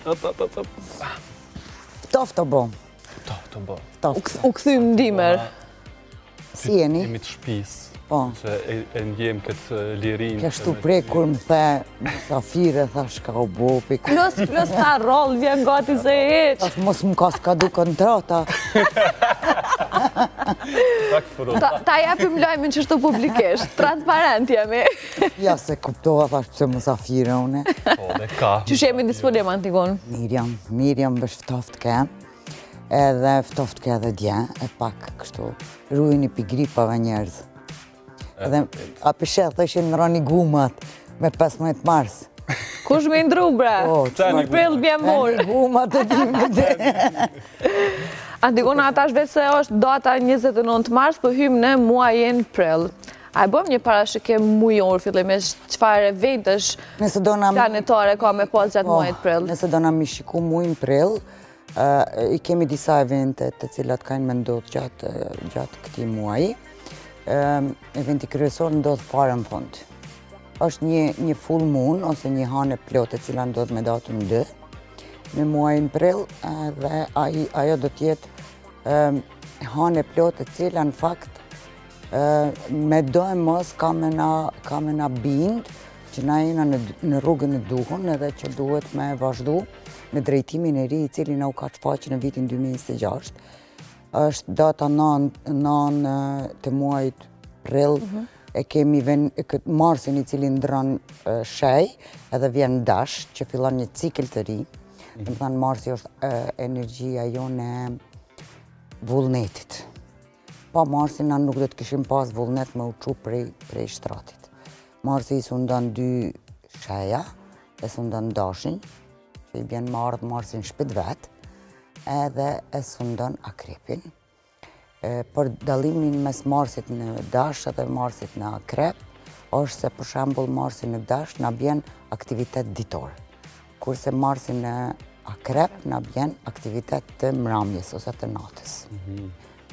Op, op, op, op. Ftoft u bo. Ftoft u bo. Ftoft. U kthym n'dimër. Si jeni? Jemi të shpisë. Po. Që e, e ndjem këtë lirinë. Kështu pre kur më the musafire, thash ka u bo, pi ku. Plus, plus ta roll, vjen gati se hiç. Thash mos më ka skadu kontrata. Pak furut. Ta, ta japim lajmin qështu publikisht, transparent jemi. Ja se kuptova, thash pse musafire une. Po, dhe ka. Qysh jemi disponim, Antigonë? Mirë jam, mirë jam, veç ftoft ke. Edhe ftoft ke edhe dje, e pak kështu, rujuni pi gripave njerëz. Edhe, a pe sheh, thëshin ndroni gumat me 15 mars. Kush me ndru, bre? Po, Në prill bje mor. Gumat e dimrit. Antigona, tash veç se është data 29 mars, po hymë në muajin prill. A e bëjmë një parashikim mujor fillimisht, çfarë eventesh planetare ka me pas gjatë po, muajit prill? Nëse dona mi shiku mujin prill, i kemi disa evente të cilat kanë me ndodhë gjatë, gjatë këtij muaji. Eventi kryesor ndodh fare në fund. është një, një full moon ose një hanë e plotë e cila ndodh me datën 2 në muajin prill dhe ai, ajo do t'jetë hanë e plotë e cila në fakt me do e mos ka me na, ka me na bind që na jena në, në rrugën e duhun edhe që duhet me vazhdu në drejtimin e ri i cili na u ka shfaqë në vitin 2026. është data 9, 9 të muajit prill, mm e kemi ven, këtë Marsin i cili ndron shej edhe vjen dash që fillon një cikël të ri. Mm -hmm. Domethanë Marsi është energjia jonë e vullnetit. Pa Marsin na nuk do të kishim pas vullnet me u çu prej, prej shtratit. Marsi i sundon dy sheja, e sundon dashin, që i bjen me ardhë Marsin n'shpi t'vet, edhe e sundon akrepin. E, por dallimin mes Marsit në dash edhe Marsit në akrep, është se për shembull Marsi në dash na bjen aktivitet ditor, kurse Marsi në akrep na bjen aktivitet të mramjes ose të natës. Mm -hmm.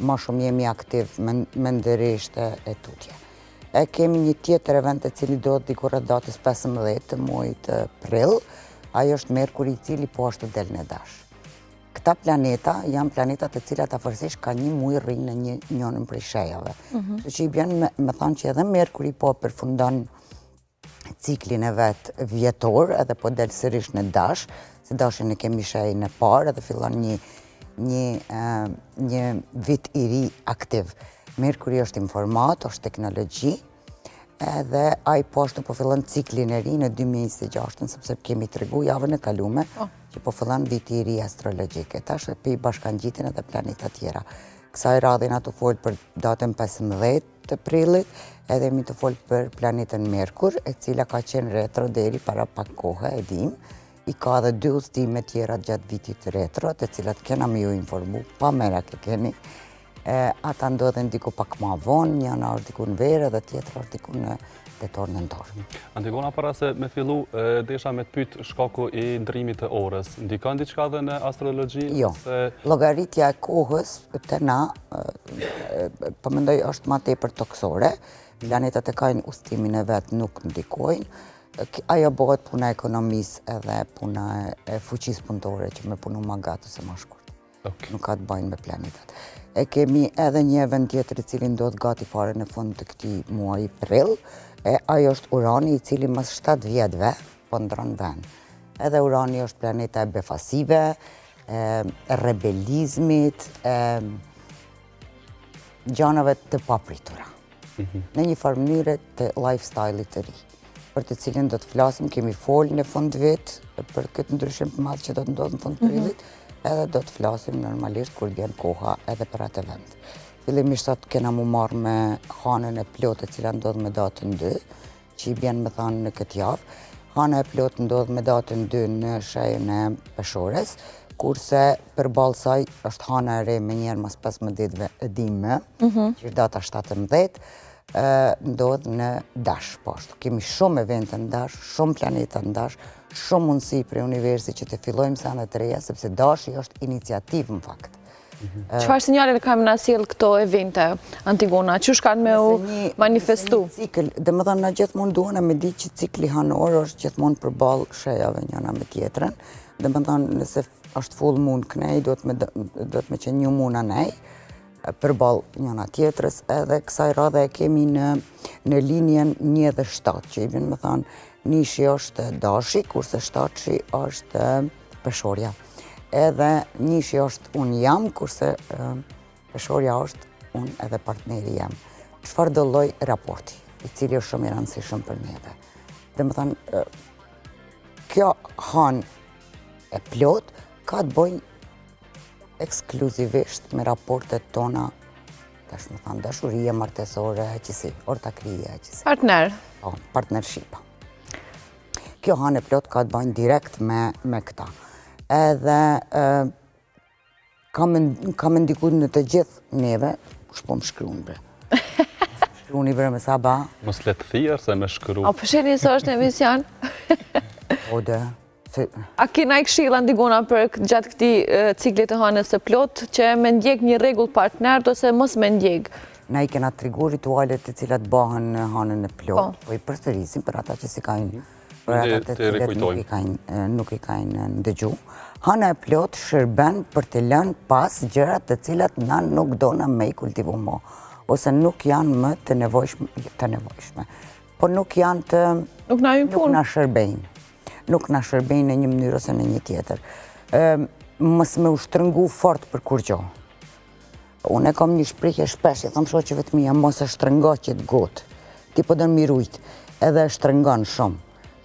Ma shumë jemi aktiv mendërisht e, e tutje. E kemi një tjetër event e cili ndodh diku rreth datës 15 të muajit prill, ajo është Merkuri i cili po ashtu del në dash. Këta planeta janë planetat të cilat afërsisht ka një muj rrinë në një njënën prej shejave. Mm -hmm. Që i bjen me, me thanë që edhe Merkuri po përfundon ciklin e vet vjetor edhe po del sërish në dash, se dashin e kemi shejën e parë edhe fillon një, një, një vit i ri aktiv. Merkuri është informatë, është teknologji, edhe ai po ashtu po fillon ciklin e ri në 2026, sepse kemi tregu javën e kalume, po. që po fillon viti i ri astrologjik. E tash po i bashkangjiten edhe planetat tjera. Kësaj radhe jena tu folë për datën 15 të prillit, edhe jemi tu folë për planetën Merkur, e cila ka qenë retro deri para pak kohe, e dim, i ka edhe dy udhëtime tjera gjatë vitit retro, të cilat kena me ju informu, pa merak e keni, e, ata ndodhen diku pak ma vonë, njëna është diku në verë dhe tjetra është diku në tetor nëntor. Antigona, para se me fillu, desha me të pyet shkaku i ndrimit të orës. Ndikon diçka dhe në astrologji? Jo, Se... llogaritja e kohës te na, po mendoj është ma tepër tokësore, planetat e kajnë udhëtimin e vet nuk ndikojnë, ajo bëhet puna e ekonomisë edhe puna e fuqisë punëtore që me punu ma gatë ose ma shkurt. Nuk ka të bajnë me planetat. E kemi edhe një event tjetër i cili ndodh gati fare në fund të këtij muaji prill, e ajo është Urani i cili mas 7 vjetëve po ndron vend. Edhe Urani është planeta e befasive, e rebelizmit, e gjanave të papritura. Mhm. Në një farë mënyre të lifestyle-it të ri, për të cilin do të flasim, kemi folë në fund vit për këtë ndryshim të madh që do të ndodhë në fund mhm. prillit, edhe do të flasim normalisht kur vjen koha edhe për atë event. Fillimisht sot kena mu marrë me hanën e plotë e cila ndodhë me datën 2, që i bjen me thanë në këtë javë. Hana e plotë ndodh me datën 2 në shejën e peshores, kurse përballë saj është hana e re menjëherë mas 15 ditëve e dimë, mm që është data 17, ndodh në Dash, po ashtu. Kemi shumë evente në Dash, shumë planeta në Dash, shumë mundësi prej universi që të fillojmë sene të reja, sepse Dashi është iniciativë në fakt. Çfarë sinjale kanë me na sjellë këto evente, Antigona? Qysh kanë me u manifestu? Cikël, domethënë, na gjithmonë duhena me di që cikli hanor është gjithmonë përballë shejave njëna me tjetrën. Domethënë, nëse është full moon kënej, duhet me, duhet me qenë new moon anej, përballë njëna tjetrës, edhe kësaj radhe e kemi në, në linjën 1 dhe 7, që i bjen me thanë, njëshi është dashi, kurse shtatshi është peshorja. Edhe njëshi është unë jam, kurse peshorja është unë edhe partneri jem. Çfarëdo lloj raporti, i cili është shumë i rëndësishëm për neve. Domethënë, kjo hanë e plotë ka të bojë ekskluzivisht me raportet tona, tash me thanë, dashurie, martesore, qësi, ortakrie, qësi. Partner. Po, partnershipa. Kjo hanë e plotë ka të bajnë direkt me, me këta. Edhe e, ka me, ka me ndiku në të gjithë neve, s'po më shkrun bre. Shkruni bre me sa ba. Mos le të thirr se me shkru. A po shihni se është në emision? O de. Se... A ke naj këshillë Antigona për gjatë këtij ciklit të hanës së plotë që me ndjek një rregull partnerët ose mos me ndjek? Na i kena tregu ritualet të cilat bahen në hanën e plotë, po, po i përsërisim për ata që s'i kajnë, për ata të cilët nuk i kajnë, nuk i kajnë ndëgju. Hana e plotë shërben për të lënë pas gjërat të cilat na nuk dona me i kultivu mo, ose nuk janë më të nevojshme, të nevojshme. Po nuk janë të... Nuk na nuk na shërbejnë. Nuk na shërbejnë në një mënyrë ose në një tjetër. Mos me u shtrëngu fort për kurgjo. Unë e kam një shprehje shpesh, i thom shoqeve të mia, mos e shtrëngo qët gotë. Ti po don mi rujt, edhe e shtrëngon shumë.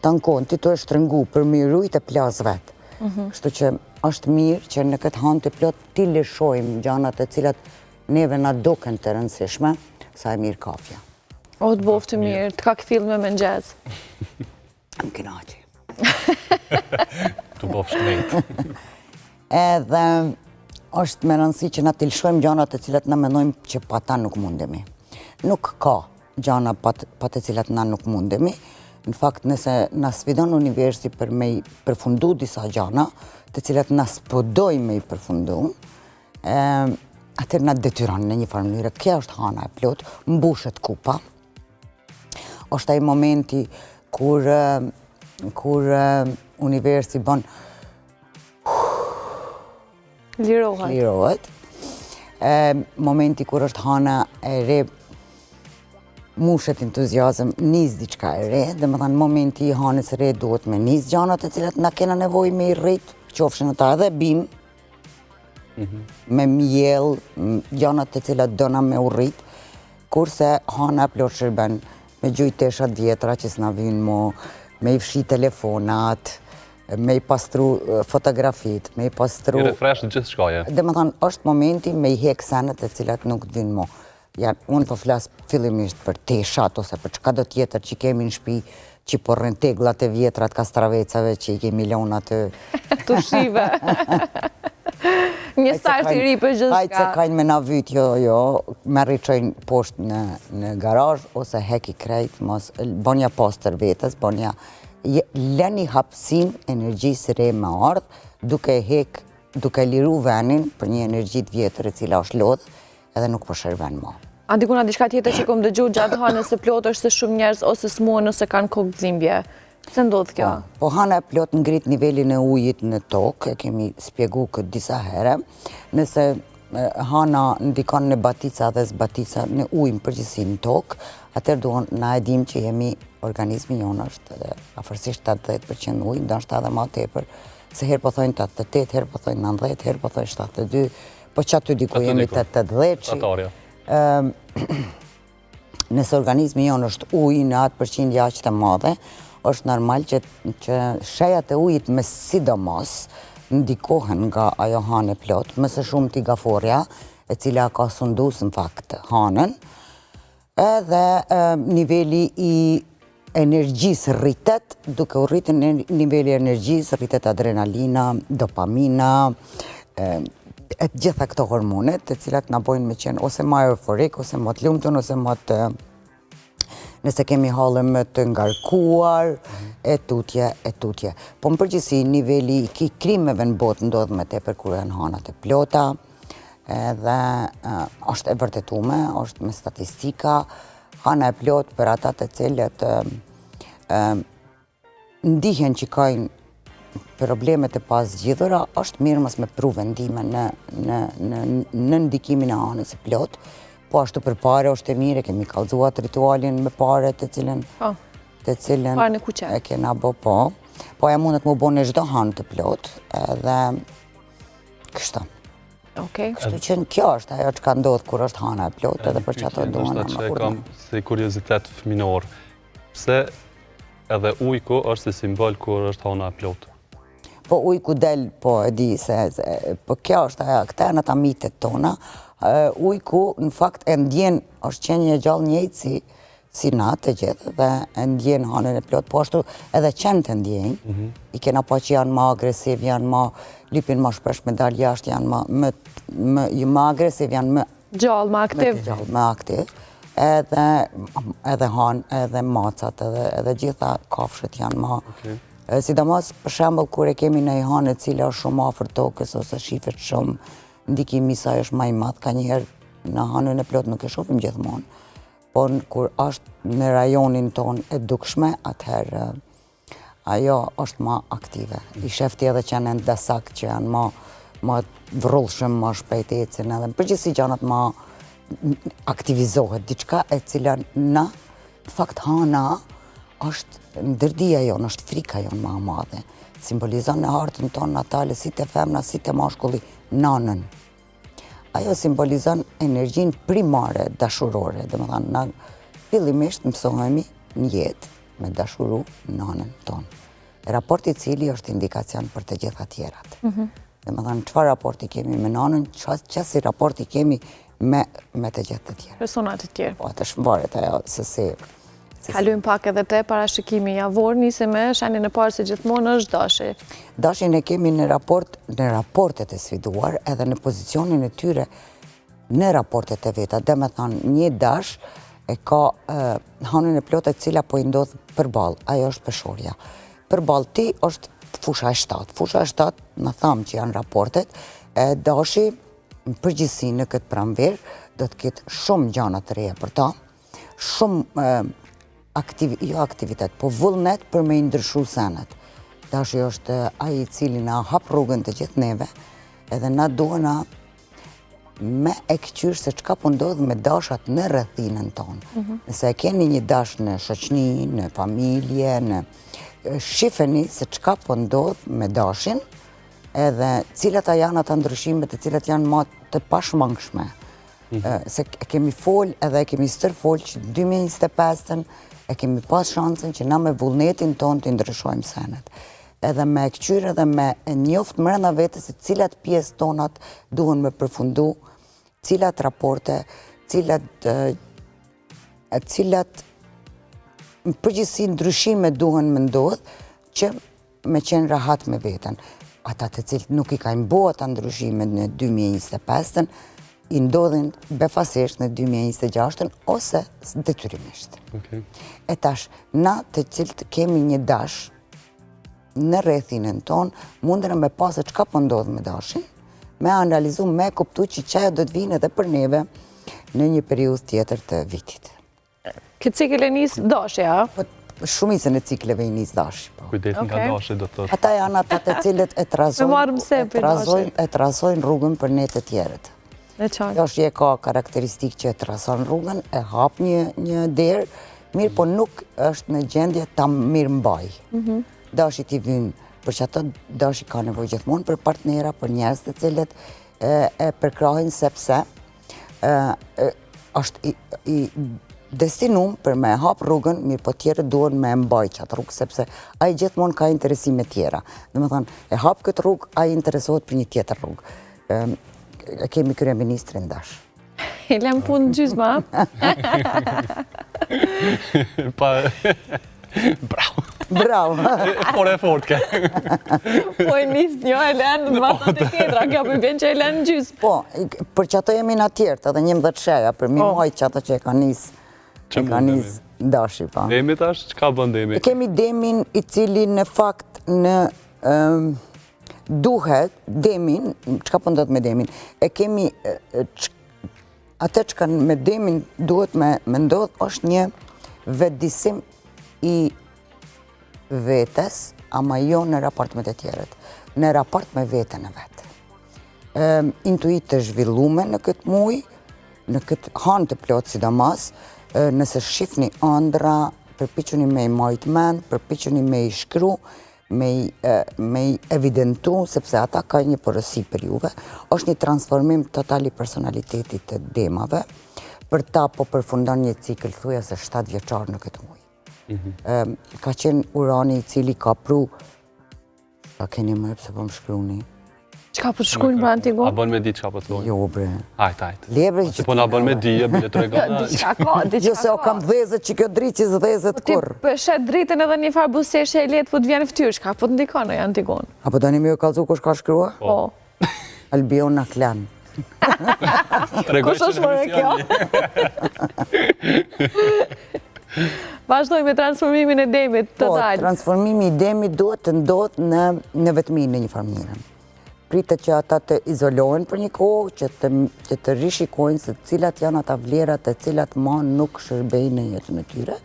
Tanë kohën, ti tu e shtrëngu për mi rujt e plas vetë. Mhm. Kështu që është mirë që në këtë hanë të plotë t'i lëshojmë gjanat e cilat neve na duken të rëndësishme, sa e mirë kafja. O të boftë mirë, të ka kthjellë me mëngjes. Më kënaqi. Të boftë shëndet. Edhe është me rëndësi që na t'i lëshojmë gjanat të cilat na mendojmë që pa ta nuk mundemi. Nuk ka gjana pa, pa të cilat na nuk mundemi. Në fakt, nëse na sfidon universi për me i përfundu disa gjana, të cilat na s'po dojmë me i përfundu, e, atëherë na detyron në një farë mënyre. Kjo është hana e plotë, mbushet kupa, është ai momenti kur kur universi bën lirohet. Lirohet. E, momenti kur është hana e re mushet entuziazëm, nis diçka e re, domethënë momenti i hanës re duhet me nis gjanat e cilat na kena nevojë me i rrit, qofshin ata edhe bimë, me mjell, gjanat të cilat dona me u rrit, kurse hana e plotë shërben me gjujt teshat vjetra që s'na vynë mo, me i fshi telefonat, me i pastru fotografit, me i pastru... I refresh gjithçkaje. Domethënë, është momenti me i hek senet të cilat nuk të vynë mo. Ja, unë po flas fillimisht për teshat ose për çka do tjetër që kemi në shtëpi, që po rrin teglat e vjetra të kastravecave që i kemi lënë aty. Të shive. Një start i ri për gjithçka. Hajt se kajnë me na vyt, jo, jo, merri çojnë poshtë në, në garazh, ose heki krejt, mos, bonja pastër vetës, bonja, lëni hapësinë energjisë re me ardhë, duke hek, duke liru venin për një energji të vjetër e cila është lodhë, edhe nuk po shërben mo. Antigona, diçka tjetër që kom dëgju gjatë hanës së plotë është se shumë njerëz ose smuhen ose kanë kokëdhimbje. Pse ndodh kjo? Po, po hana e plotë ngrit nivelin e ujit në tokë, e kemi spjegu këtë disa herë. Nëse hana ndikon në batica dhe zbatica në ujë në përgjithësi në tokë, atëherë duhon na e dim që jemi organizmi jonë është edhe afërsisht 80% ujë, ndoshta edhe ma tepër, se herë po thojnë 88, herë po thojnë 90, herë po thojnë 72, Po qaty diku jemi te 80 Atarja. Nëse organizmi jonë është ujë në atë përqindje aq të madhe, është normal që, që shejat e ujit me sidomos ndikohen nga ajo hanë e plotë, më së shumti gaforja, e cila ka sundus në fakt hanën, Edhe niveli i energjisë rritet, duke u rritë niveli i energjisë, rritet adrenalina, dopamina, e të gjitha këto hormone, të cilat na bojnë me qenë ose ma euforik, ose ma të lumtun, ose ma të nëse kemi halle më të ngarkuar, e tutje, e tutje. Po në përgjithësi, niveli i krimeve në botë ndodh më tepër kur janë hanat e plota, Edhe është e vërtetume, është me statistika, hana e plotë për ata të cilët ndihen që kajnë probleme të pazgjidhura, është mirë mos me pru vendime në, në, në, në ndikimin e hanës së plotë. Po ashtu për pare është e mirë, kemi kallzu atë ritualin me pare të cilën, po. të cilën e kena bo, po. Po e mundet mu bo në çdo hanë të plotë, edhe kështu. Okej. Kështu që kjo është ajo çka ndodh kur është hana e plotë edhe për qato duhen në që kam si kuriozitet fëminor. Pse edhe ujku është si simbol kur është hana e plotë? Po ujku del, po e di se, po kjo është ajo, këta janë ata mitet tona. Ujku në fakt e ndjen, është qenie e gjallë njëjtë si si na të gjithë dhe e ndjen hanën e plotë, po ashtu edhe qentë e ndjejnë, mhm. i kena pa që janë ma agresiv, janë ma, lypin ma shpesh me dalë jashtë, janë ma, më, më, jo ma agresiv, janë më... Gjallë, ma aktiv. Më gjallë, ma aktiv. Edhe, edhe hanë, edhe macat, edhe, edhe gjitha kafshët janë ma... Okay. Sidomos, për shembull, kur e kemi një hanë e cila është shumë afër tokës, ose shifet shumë, ndikimi i saj është ma i madh, kanjëherë në hanën e plotë nuk e shofim gjithmonë. Por kur është në rajonin tonë e dukshme, atëherë ajo është ma aktive. I shef ti edhe qentë endasak që janë ma, ma vrullshëm, ma shpejt ecin edhe në përgjithësi gjanat ma aktivizohet diçka e cila na, në fakt hana është ndërdija jonë, është frika jonë ma e madhe. Simbolizon në hartën tonë natale si te femna, si te mashkulli, nanën. Ajo simbolizon energjinë primare dashurore, domethanë, na fillimisht mësohemi në jetë me dashuru nanën tonë. Raporti i cili është indikacion për të gjitha tjerat. Mm -hmm. Domethanë, çfarë raporti kemi me nanën, qasi raporti kemi me, me të gjithë të tjerë. Personat të tjerë. Po, të shmbaret ajo, se si Kalojmë pak edhe te parashikimi javor, nisim me shenjën e parë si gjithmonë është dashi. Dashin e kemi në raport, në raportet e sfiduar edhe në pozicionin e tyre në raportet e veta. Domethanë, një dash e ka hanën e plotë e cila po i ndodh përballë, ajo është peshorja. Përballë tij është fusha e 7. Fusha e 7, na thamë që janë raportet, e dashi në përgjithësi në këtë pranverë, do të ketë shumë gjana të reja për ta, shumë aktiv, jo aktivitet, po vullnet për me i ndryshu senet. Dashi është ai i cili na hap rrugën të gjithë neve, edhe na duhena me e këqyrë se çka po ndodh me dashat në rrethinën tonë. Mm Nëse e keni një dash në shoqni, në familje, në shifeni se çka po ndodh me dashin, edhe cilat janë ata ndryshime të cilat janë ma të pashmangshme. Mhm. Se e kemi fol edhe e kemi stërfol që 2025-ën e kemi pas shansën që na me vullnetin tonë të ndryshojmë senet. Edhe me e këqyrë edhe me e njoft mrena vetes se cilat pjesë tonat duhen me përfundu, cilat raporte, cilat cilat në përgjithësi ndryshime duhen me ndodhë, që me qenë rahat me veten. Ata të cilët nuk i kanë bo ata ndryshime në 2025-ën, i ndodhin befasisht në 2026-ën ose detyrimisht. E tash, na të cilët kemi një dash në rrethinën tonë, mundena me pa se çka po ndodh me dashin, me analizu, me kuptu që qajo do të vinë edhe për neve në një periudhë tjetër të vitit. Këtë cikël e nis dashi, a? Po, shumicën e cikleve i nis dashi. Po. Kujdes nga dashi, do të thotë. Ata janë ata të cilët e trazojnë, e trazojnë, e trazojnë rrugën për ne të tjerët. E qartë. Dashi e ka karakteristikë që e trazon rrugën, e hap një, një derë, mirëpo nuk është në gjendje ta mirëmbajë. Mm -hmm. Dashit i vyn, për qato dashi ka nevojë gjithmonë për partnera, për njerëz të cilët e, e përkrahin sepse është i, i destinum për me hap rrugën, mirëpo tjerët duhen me mbajt qatë rrugë, sepse ai gjithmonë ka interesime tjera. Domethanë, e hap këtë rrugë, ai interesohet për një tjetër rrugë. E kemi kryeministrin dash. I lem punë gjysma. Pa... Bravo. Bravo. Fort e fort ke. Po e nis një e len, më të të tjetra, kjo po i bjen që e len gjysmë. Po, për qato jemi na tjerët, edhe 11 sheja, për mi po. majt qato që e ka nis, e ka nis dashi, po. Demi tash, çka bën demi? E kemi demin i cili në fakt në... Duhet, demin, çka po ndodh me demin, e kemi, atë çka me demin duhet me, me ndodh, është një vetëdisim i vetes, ama jo në raport me të tjerët, në raport me veten e vet. Intuitë të zhvillume në këtë muj, në këtë hanë të plotë sidomos, nëse shifni andrra, përpiquni me i majtë mend, përpiquni me i shkru, me i, me i evidentu, sepse ata ka një porosi për juve, është një transformim total i personalitetit të demave, për ta po përfundon një cikël thuja se 7 vjeçar në këtë muj. Mhm. Ka qenë urani i cili ka pru A keni më pse po më shkruni? Çka po të shkrujnë për Antigon? A bën me di çka po të thonë? Jo, bre. Hajt, hajt. Lebre që po na bën me di, e bile tregon. Diçka ka, diçka Jo se o kam dhezet që kjo dritë që s'dhezet po kurrë. Po e sheh dritën edhe një farë buzëqeshje e lehtë po të vjen fytyrë, çka po të ndikon në Antigon? A po doni me ju kallzu kush ka shkrua? Po. Albiona Klan. Kush është more kjo? Vazhdoj me transformimin e demit po, total. Po, transformimi i demit duhet të ndodhë në, në vetmi në një farë mënyre. Pritet që ata të izolohen për një kohë, që të, që të rishikojnë se cilat janë ata vlerat të cilat ma nuk shërbejnë në jetën e tyre.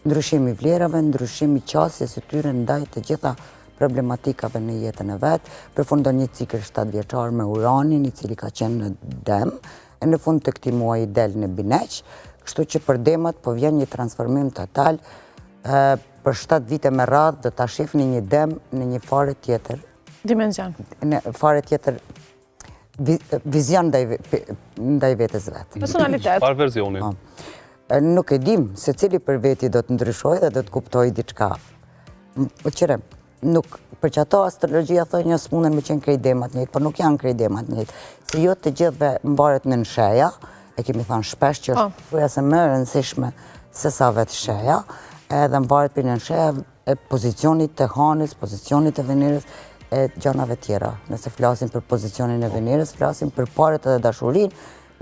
Ndryshim i vlerave, ndryshim i qasjes së tyre ndaj të gjitha problematikave në jetën e vet, përfundon një cikël 7 vjeçar me Uranin, i cili ka qenë në dem, e në fund të këtij muaji del në Bineq, kështu që për demat po vjen një transformim total, për 7 vite me radhë do ta shifni një dem në një fare tjetër. Dimension. Në fare tjetër vizion ndaj vetes vet. Personalitet. Çfarë verzioni? Po. Nuk e dim, secili për veti do të ndryshojë dhe do të kuptojë diçka. Po qyre, nuk, për që ato astrologjia thonë jo s'munden me qenë krejt demat njëjtë, por nuk janë krejt demat njëjtë. Se jo të gjithëve mbaret nënsheja, e kemi thanë shpesh që është po. thuja se më e rëndësishme se sa vetë sheja, edhe mbaret për nënsheja e pozicionit të Hanës, pozicionit të Venerës, e gjanave tjera. Nëse flasim për pozicionin e Venerës, flasim për paret edhe dashurinë,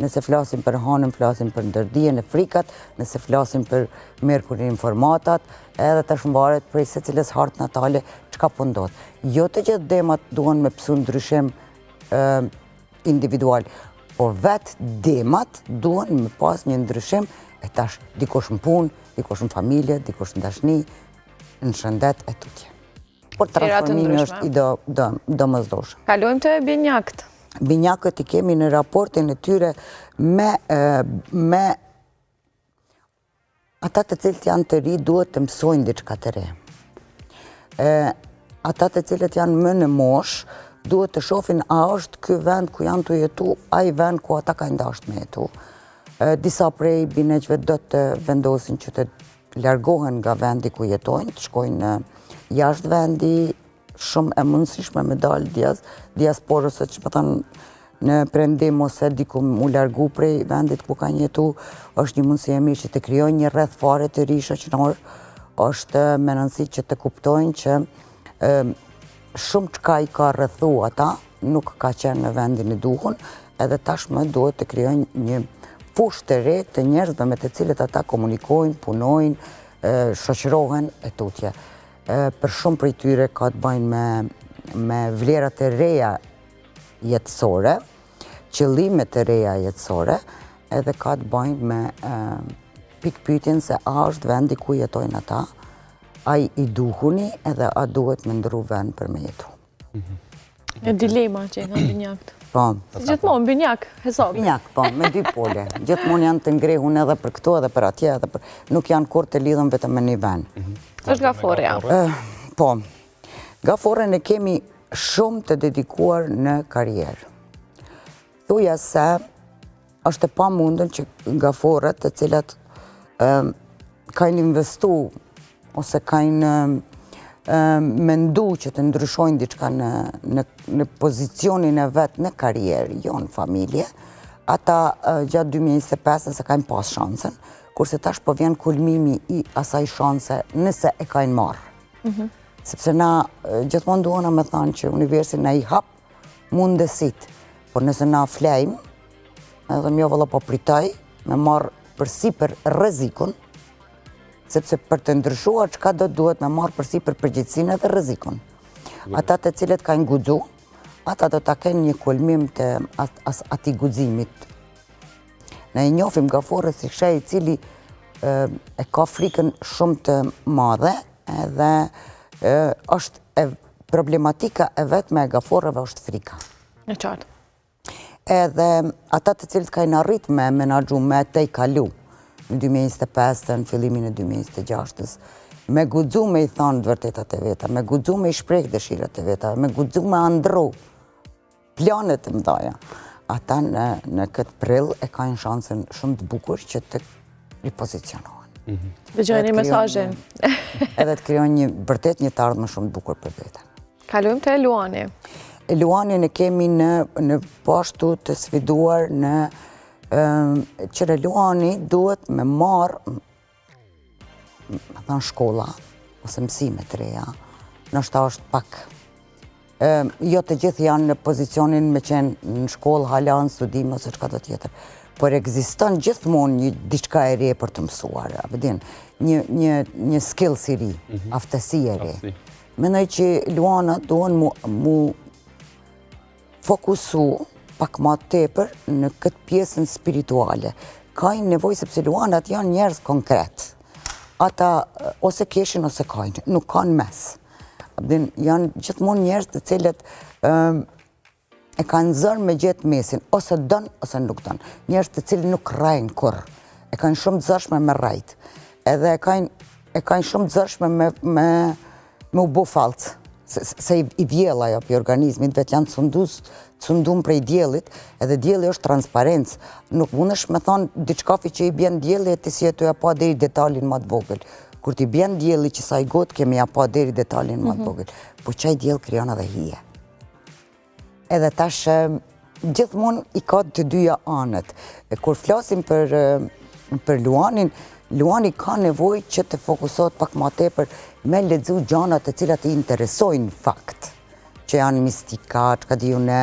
nëse flasim për Hanën, flasim për ndërdijen e frikat, nëse flasim për Merkurin informatat, edhe tash mbaret prej secilës hartë natale, çka po ndodh. Jo të gjithë demat duhen me pësu ndryshim individual, po vetë demat duhen me pas një ndryshim e tash dikush në punë, dikush në familje, dikush në dashni, në shëndet e tutje. Por transformimi është i do, do, domosdoshëm. Kalojmë te binjakët. Binjakët i kemi në raportin e tyre me, me ata të cilët janë të ri duhet të mësojnë diçka të re. E, ata të cilët janë më në moshë, duhet të shofin a është ky vend ku janë tu jetu, ai vend ku ata kanë dashtë me jetu. E, disa prej binjakëve do të vendosin që të largohen nga vendi ku jetojnë, të shkojnë jashtë vendi, shumë e mundësishme me dalë dias, diasporës, ose që me thanë në perëndim ose diku mu largu prej vendit ku kanë jetu, është një mundësi e mirë që të krijojnë një rreth fare të ri shoqënor, është me rëndësi që të kuptojnë që shumë çka i ka rrethu ata, nuk ka qenë në vendin e duhun, edhe tashmë duhet të krijojnë një fushë të re të njerëzve me të cilët ata komunikojnë, punojnë, shoqërohen e tutje. Për shumë prej tyre ka të bëjnë me, me vlerat e reja jetësore, qëllimet e reja jetësore, edhe ka të bëjnë me pikëpyetjen se a është vendi ku jetojnë ata, ai i duhuni edhe a duhet me ndrru vend për me jetu. Një dilema që e kanë binjakët. Po. Gjithmonë, binjak, hesap. Binjak, po, me dy pole. Gjithmonë janë të ngrehun edhe për këtu edhe për atje, edhe për... Nuk janë kurrë të lidhun vetëm me një vend. Mhm. është gaforja. Eh, po. Gaforren e kemi shumë të dedikuar në karrierë. Thuja se është e pamundun që gaforret të cilat kanë investu ose kanë mendu që të ndryshojnë diçka në, në, në pozicionin e vet në karrierë, jo në familje, ata gjatë 2025 s'e kanë pas shansën, kurse tash po vjen kulmimi i asaj shanse nëse e kanë marrë. Mm Sepse na gjithmonë duhena me thanë që universi na i hap mundësitë, por nëse na flejmë, edhe më jo vëlla po pritoj, me marrë përsipër rrezikun, sepse për të ndryshuar çka do duhet me marrë përsipër përgjegjësinë edhe rrezikun. Ata të cilët kanë guxu, ata do ta kenë një kulmim të atij guximit. Ne e njofim gaforret si shej i cili e ka frikën shumë të madhe edhe është e problematika e vetme e gaforreve është frika. E qartë. Edhe ata të cilët kanë arrit me menaxhu, me tejkalu në 2025 në fillimin e 2026-ës, me guxu me i thonë të vërtetat e veta, me guxu me i shpreh dëshirat e veta, me guxu me andrru planet e mdhaja. Ata në, në këtë prill e kanë shansën shumë të bukur që të ripozicionohen. Mm -hmm. Dëgjojeni mesazhin. Edhe të krijojnë një vërtet një të ardhme shumë të bukur për veten. Kalojmë te Luani. Luanin e kemi në, në po ashtu të sfiduar në që Luani duhet me marrë me thanë shkolla, ose mësime të reja, ndoshta është pak, jo të gjithë janë në pozicionin me qenë në shkollë, hala në studim, ose çka do tjetër, por ekziston gjithmonë një diçka e re për të mësuar, a po din, një, një, një skills i ri, mm -hmm. aftësi e re. Mendoj që luanat duhen mu, mu fokusu pak ma tepër në këtë pjesën spirituale. Kajnë nevojë sepse luanat janë njerëz konkret. Ata ose keshin ose kajnë, nuk kanë mes. Din, janë gjithmonë njerëz të cilët e kanë zor me gjetë mesin, ose don, ose nuk don. Njerëz të cilët nuk rrejnë kurrë, e kanë shumë të zorshme me rrejt. Edhe e kanë e kanë shumë të zorshme me, me, me u bo fallc, se, se i, i vjell ajo prej organizmit, vetë janë sundus, sundum prej diellit, edhe dielli është transparencë. Nuk mundesh me thonë diçkafi që i bjen dielli e ti s'je tu ja pa deri detalin ma të vogël. Kur t'i bjen dielli qësaj gote, ke me ja pa deri detalin ma të mhm. vogël. Po qaj diell krijon edhe hije. Edhe tash gjithmonë i ka të dyja anët. E kur flasim për për Luanin, Luani ka nevojë që të fokusohet pak ma tepër me lexu gjanat të cilat i interesojnë fakt, që janë mistika, çka di unë,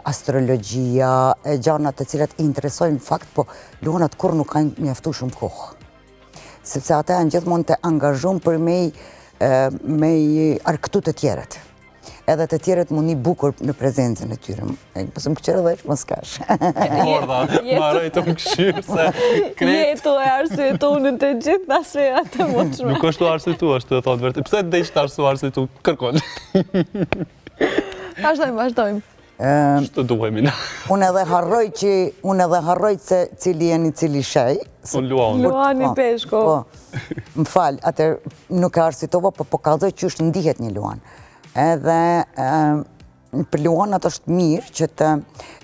astrologjia, e gjanat të cilat i interesojnë fakt, po Luanat kurrë nuk kanë mjaftueshëm kohë. Sepse ata janë gjithmonë të angazhum për me i, me i arkëtu të tjerët. Edhe të tjerët m'u ni bukur në prezencën e tyre. Po s'më këqyr edhe që mos kesh. Morda, maroj të më këshyrë se krejt. Jetu e arsyetu në të gjitha sferat e mundshme. Nuk është tu arsyetu, është tu thonë vërtet. Pse të të arsu arsyetu, kërkon. Vazhdojmë, vazhdojmë. Që të duhemi na. Unë edhe harroj që, unë edhe harroj se cili jeni cili shej. Unë luani. Luani po, peshko. Po, më fal, atëherë nuk e arsyetova, po po kallzoj qysh ndihet një luan. Edhe për luanat është mirë që të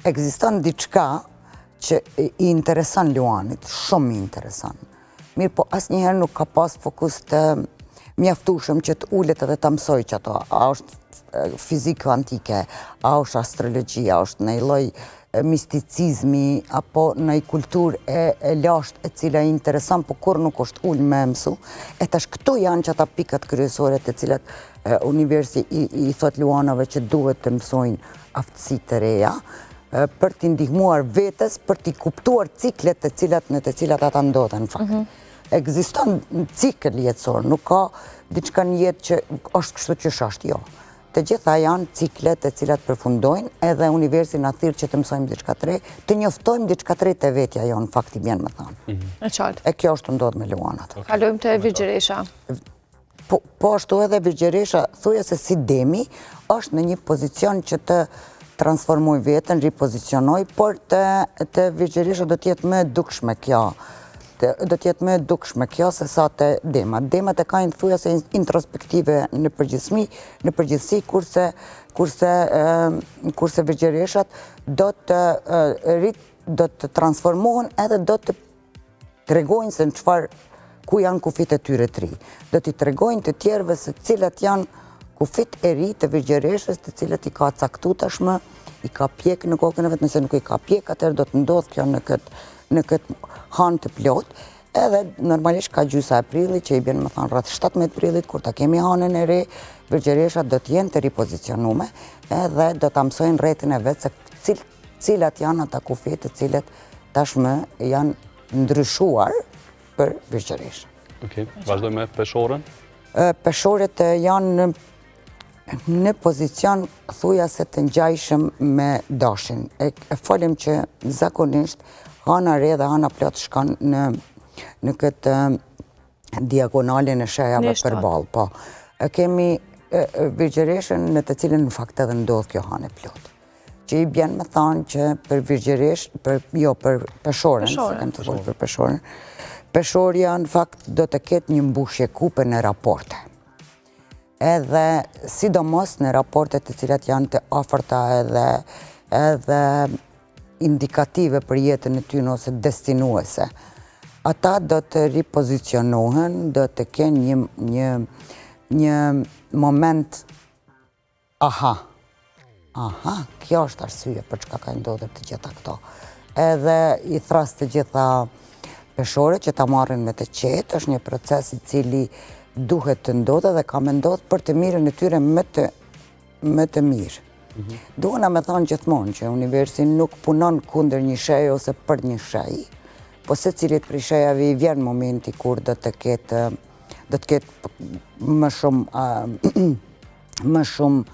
ekziston diçka që i intereson luanit, shumë i intereson. Mirëpo asnjëherë nuk ka pas fokus të mjaftueshëm që të ulet edhe ta mësojë qato, a është fizikë kuantike, a është astrologjia, a është naj lloj misticizmi, apo naj kulturë e, e lashtë e cila i intereson, po kurrë nuk është ulë me mësu. E tash këto janë qata pikat kryesore të cilat e, universi i, i thot luanave që duhet të mësojnë aftësi të reja, për t'i ndihmuar vetes, për t'i kuptuar ciklet të cilat në të cilat ata ndodhen në fakt. Mhm. Ekziston cikël jetësor, nuk ka diçka në jetë që është kështu që është, jo. Të gjitha janë ciklet të cilat përfundojnë edhe universi na thirr që të mësojmë diçka të re, të njoftojmë diçka të re te vetja jonë, në fakt i bjen me thonë. Mhm. E qartë. E kjo është tu ndodhë me luanat. Kalojmë te Virgjëresha. Po, po ashtu edhe Virgjëresha, thuja se si demi, është në një pozicion që të transformoj veten, ripozicionoj, por te, te Virgjëresha do t'jetë më e dukshme kjo, do t'jetë më e dukshme kjo se sa te demat. Demat e kanë thuja se introspektive në përgjithësi, në përgjithësi kurse, kurse, kurse Virgjëreshat do të, do të transformohen edhe do të tregojnë se në çfarë ku janë kufijtë e tyre të ri. Do t'i tregojnë të tjerëve se cilat janë kufijtë e ri të virgjëreshës, të cilët i ka caktu tashmë, i ka pjek në kokën e vet, nëse nuk i ka pjek, atëherë do të ndodhë kjo në këtë në këtë hanë të plotë, edhe normalisht ka gjysa e prillit, që i bjen me thanë rreth 17 prillit, kur ta kemi hanën e re, virgjëreshat do të jenë të ripozicionume, edhe do ta mësojnë rrethin e vet se cil, cilat janë ata kufi të cilët tashmë janë ndryshuar për virgjëreshën. Okej, vazhdojmë me peshoren. Peshoret janë... në pozicion thuja se të ngjajshëm me dashin. E, e folim që zakonisht hana re dhe hana plot shkon në, në këtë diagonalin e shejave përballë. Po. E kemi virgjëreshën në të cilën në fakt edhe ndodh kjo hanë e plot. Që i bjen me thanë që për virgjëresh, për, jo, për peshoren, se kem të folë për peshoren, peshorja në fakt do të ketë një mbushje kupe në raporte. Edhe sidomos në raporte të cilat janë të afërta edhe, edhe indikative për jetën e tyne ose destinuese. Ata do të ripozicionohen, do të kenë një, një, një moment aha, aha, kjo është arsye për çka ka ndodhur të gjitha këto. Edhe i thras të gjitha peshoret që ta marrin me të qetë, është një proces i cili duhet të ndodhë dhe ka me ndodhë për të mirën e tyre më të më të mirë. Mhm. Duhena me thonë gjithmonë që universi nuk punon kundër një sheje ose për një shej, po secilit prej shejave i vjen momenti kur do të ketë do të ketë më shumë më shumë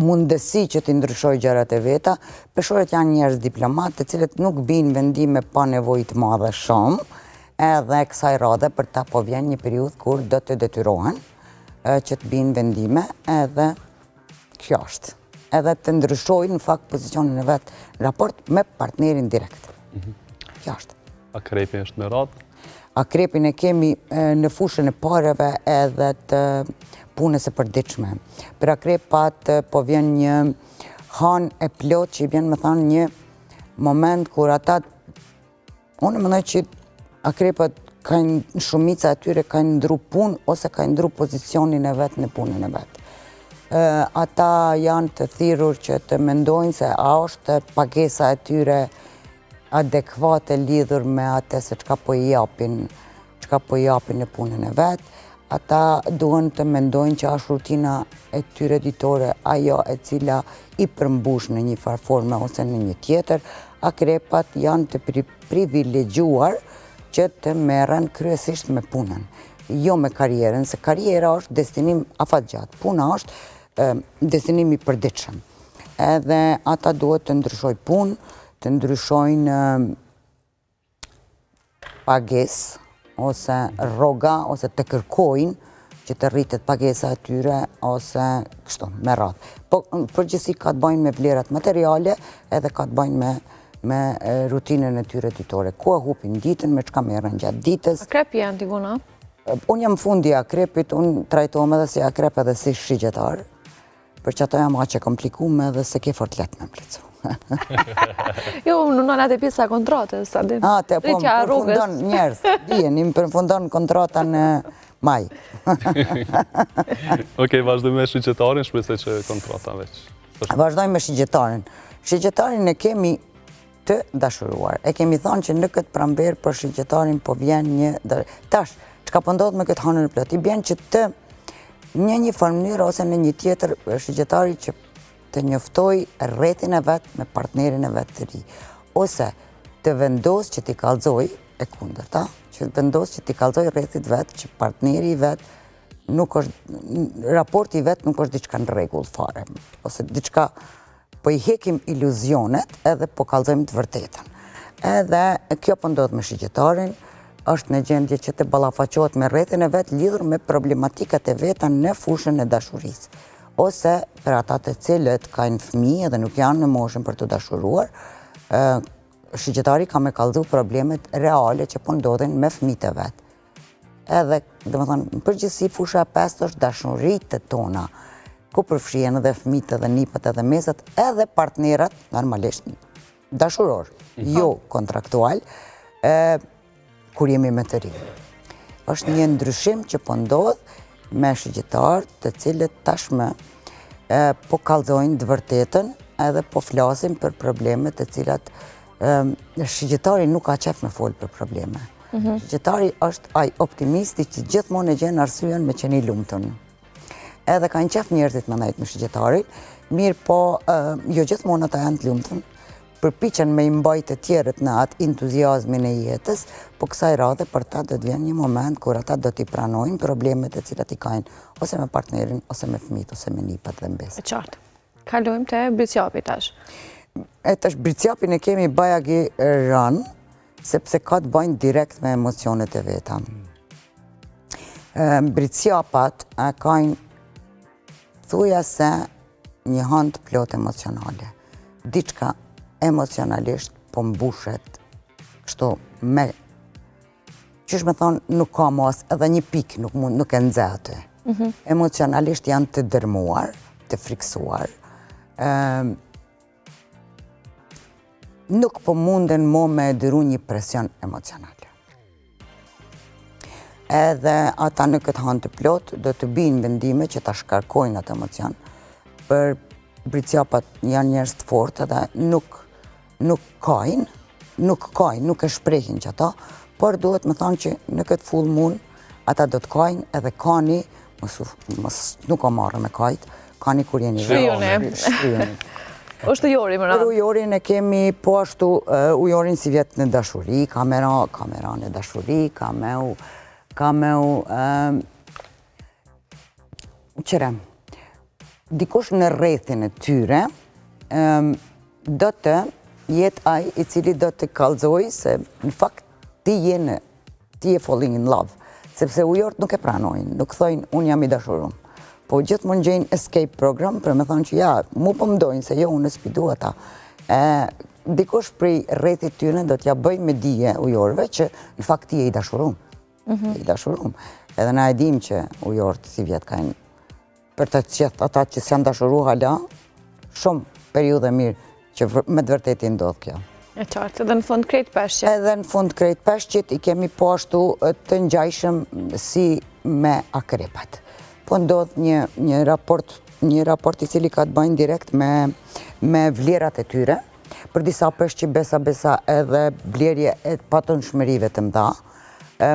mundësi që t'i ndryshojë gjërat e veta. Peshoret janë njerëz diplomat të cilët nuk bijnë vendime pa nevojë të madhe shumë, edhe kësaj radhe për ta po vjen një periudhë kur do të detyrohen që të bijnë vendime edhe kjo është. Edhe të ndryshojnë në fakt pozicionin e vet në raport me partnerin direkt. Mhm. Kjo është. Akrepi është me radhë? Akrepin e kemi në fushën e pareve edhe të punës së përditshme. Për akrepat po vjen një hanë e plotë që i bjen me thanë një moment kur ata Unë mendoj që akrepat kanë shumica e tyre kanë ndru punë ose kanë ndru pozicionin e vet në punën e vet. Ata janë të thirrur që të mendojnë se a është pagesa e tyre adekvate lidhur me atë se çka po i japin, çka po i japin në punën e vet. Ata duhen të mendojnë që është rutina e tyre ditore ajo e cila i përmbush në një farë forme ose në një tjetër, akrepat janë të privilegjuar që të merren kryesisht me punën, jo me karrierën, se karriera është destinim afatgjatë, puna është destinim i përditshëm. Edhe ata duhet të ndryshojnë punë, të ndryshojnë pagesë ose rroga ose të kërkojnë që të rritet pagesa e tyre ose kështu me radhë. Po në përgjithësi ka të bëjnë me vlerat materiale edhe ka të bëjnë me me rutinën e tyre ditore. Ku e hupin ditën, me çka merren gjatë ditës. Akrep je Antigona? Unë jam fundi i akrepit, unë trajtohem edhe si akrep edhe si shigjetar. Për qato jam aq e komplikume dhe s'e ke fort lehtë me m'plotësu. Jo, unë në atë pjesa kontratës, sa dim. A, te po, më përfundon njerëz, dijeni, më përfundon kontrata në maj. Okej, vazhdojmë me shigjetarin, shpresoj që kontrata veç. Vazhdojmë me shigjetarin. Shigjetarin e kemi të dashuruar. E kemi thonë që në këtë pranverë për shigjetarin po vjen një... Tash, çka po ndodh me këtë hanën e plotë? I bjen që të një një farë mënyrë ose në një tjetër shigjetari që të njoftojë rrethin e vet me partnerin e vet të ri. Ose të vendosë që t'i kallzojë e kundërta, që të vendosë që t'i kallzojë rrethit vet që partneri i vet nuk është, raporti i vet nuk është diçka në rregull fare, ose diçka Po i hekim iluzionet edhe po kallzojmë të vërtetën. Edhe kjo po ndodh me shigjetarin, është në gjendje që të ballafaqohet me rrethin e vet lidhur me problematikat e veta në fushën e dashurisë. Ose për ata të cilët kanë fëmijë edhe nuk janë në moshën për t'u dashuruar, shigjetari ka me kallzu problemet reale që po ndodhin me fëmijët e vet. Edhe, domethënë, në përgjithësi fusha e pestë është dashuritë tona, ku përfshihen edhe fëmijët edhe nipat edhe mezat, edhe partnerat, normalisht, dashuror, mhm. jo kontraktual, e, kur jemi më të ri. është një ndryshim që po ndodh me shigjetarët të cilët tashmë e, po kallzojnë të vërtetën edhe po flasin për problemet të cilat e, shigjetari nuk ka qef me folë për probleme. Mhm. Shigjetari është ai optimisti që gjithmonë e gjen arsyen me qenë i lumtun. Edhe kanë qef njerëzit me nejtë me shigjetarin, mirëpo jo gjithmonë ata janë të lumtun. përpiqen me i mbajt të tjerët në atë entuziazmin e jetës, po kësaj radhe për ta do të vjen një moment kur ata do t'i pranojnë problemet e cilat i kanë ose me partnerin, ose me fëmijët, ose me nipat dhe mbesat. E qartë. Kalojmë te Bricjapi tash. E tash Bricjapin e kemi bajagi rëndë, sepse ka të bajnë direkt me emocionet e veta. Bricjapat kanë thuja se një hanë të plotë emocionale. Diçka emocionalisht po mbushet kështu me qysh me thonë, nuk ka mos edhe një pikë nuk, mund, nuk e nxe aty. Mm -hmm. Emocionalisht janë të dërmuar, të friksuar. nuk po munden mo me e duru një presion emocional. Edhe ata në këtë hanë të plotë do të bijnë vendime që ta shkarkojnë atë emocion. Për bricjapat janë njerëz të fortë edhe nuk, nuk kajnë, nuk kajnë, nuk e shprehin qata, por duhet me thonë që në këtë full moon ata do të kajnë edhe kani, mos, mos nuk o marre me kajt, kani kur jeni Shryuni. Shryuni. Është ujori më radhë. Për ujorin e kemi po ashtu ujorin sivjet në dashuri, ka me ra, ka me ra në dashuri, ka me u, ka me u, qëre, dikush në rrethin e tyre, do të jetë ai i cili do të kallzojë se në fakt ti je në ti je falling in love, sepse ujorët nuk e pranojnë, nuk thojnë unë jam i dashurum. Po gjithmonë gjejnë escape program për me thonë që ja, mu po m'dojnë se jo unë s'pi du ata. E, dikush prej rrethit tyne do t'ja bëj me dije ujorëve që në fakt ti je i dashurum. Mm -hmm. I dashurum. Edhe na e dim që ujorët sivjet kanë për të gjithë ata që s'janë dashuru hala, shumë periudhë e mirë që me të vërtetë i ndodh kjo. E qartë, edhe në fund krejt peshqit. Edhe në fund krejt peshqit i kemi po ashtu të ngjajshëm si me akrepat. Po ndodh një, një raport, një raport i cili ka të bajnë direkt me, me vlerat e tyre, për disa peshqi besa besa edhe blerje e patundshmërive të mdha,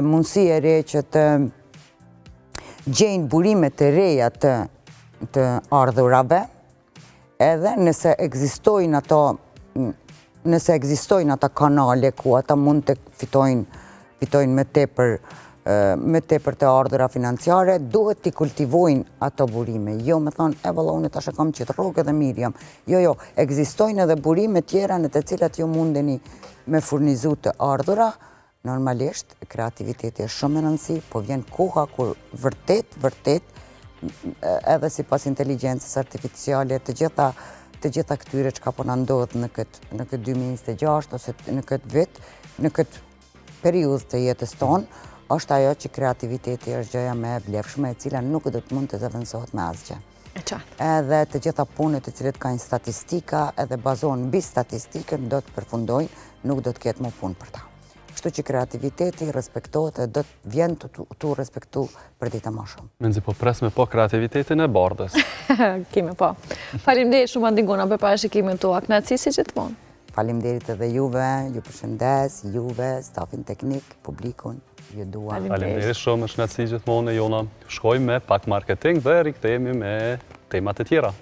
mundësi e re që të gjejnë burime të reja të, të ardhurave, edhe nëse ekzistojnë ato nëse ekzistojnë ata kanale ku ata mund të fitojnë fitojnë më tepër më tepër të ardhura financiare, duhet t'i kultivojnë ato burime. Jo me thonë, e valla, unë tash e kam qëtë rrogë edhe mirë jam. Jo, jo, ekzistojnë edhe burime tjera në të cilat ju mundeni me furnizu të ardhura, Normalisht, kreativiteti është shumë me rëndësi, po vjen koha kur vërtet, vërtet, edhe sipas inteligjencës artificiale, të gjitha, të gjitha këtyre çka po na ndodh në këtë, në këtë 2026, ose në këtë vit, në këtë periudhë të jetës tonë, është ajo që kreativiteti është gjëja më e vlefshme, e cila nuk do të mund të zëvendësohet me asgjë. E qartë. Edhe të gjitha punët të cilët kanë statistika edhe bazohen mbi statistikën do të përfundojnë, nuk do të ketë më punë për ta. Kështu që kreativiteti respektohet dhe do të vjen t'u respektu për ditë më shumë. Menzi po pres me pa kreativitetin e Bardhës. Kime po. Faleminderit shumë Antigona për parashikimin tua. Kënaqësi si gjithmonë. Faleminderit edhe juve, ju përshëndes, juve, stafin teknik, publikun, ju dua. Faleminderit shumë, është kënaqësi gjithmonë e jona. Shkojmë me pak marketing dhe rikthehemi me temat e tjera.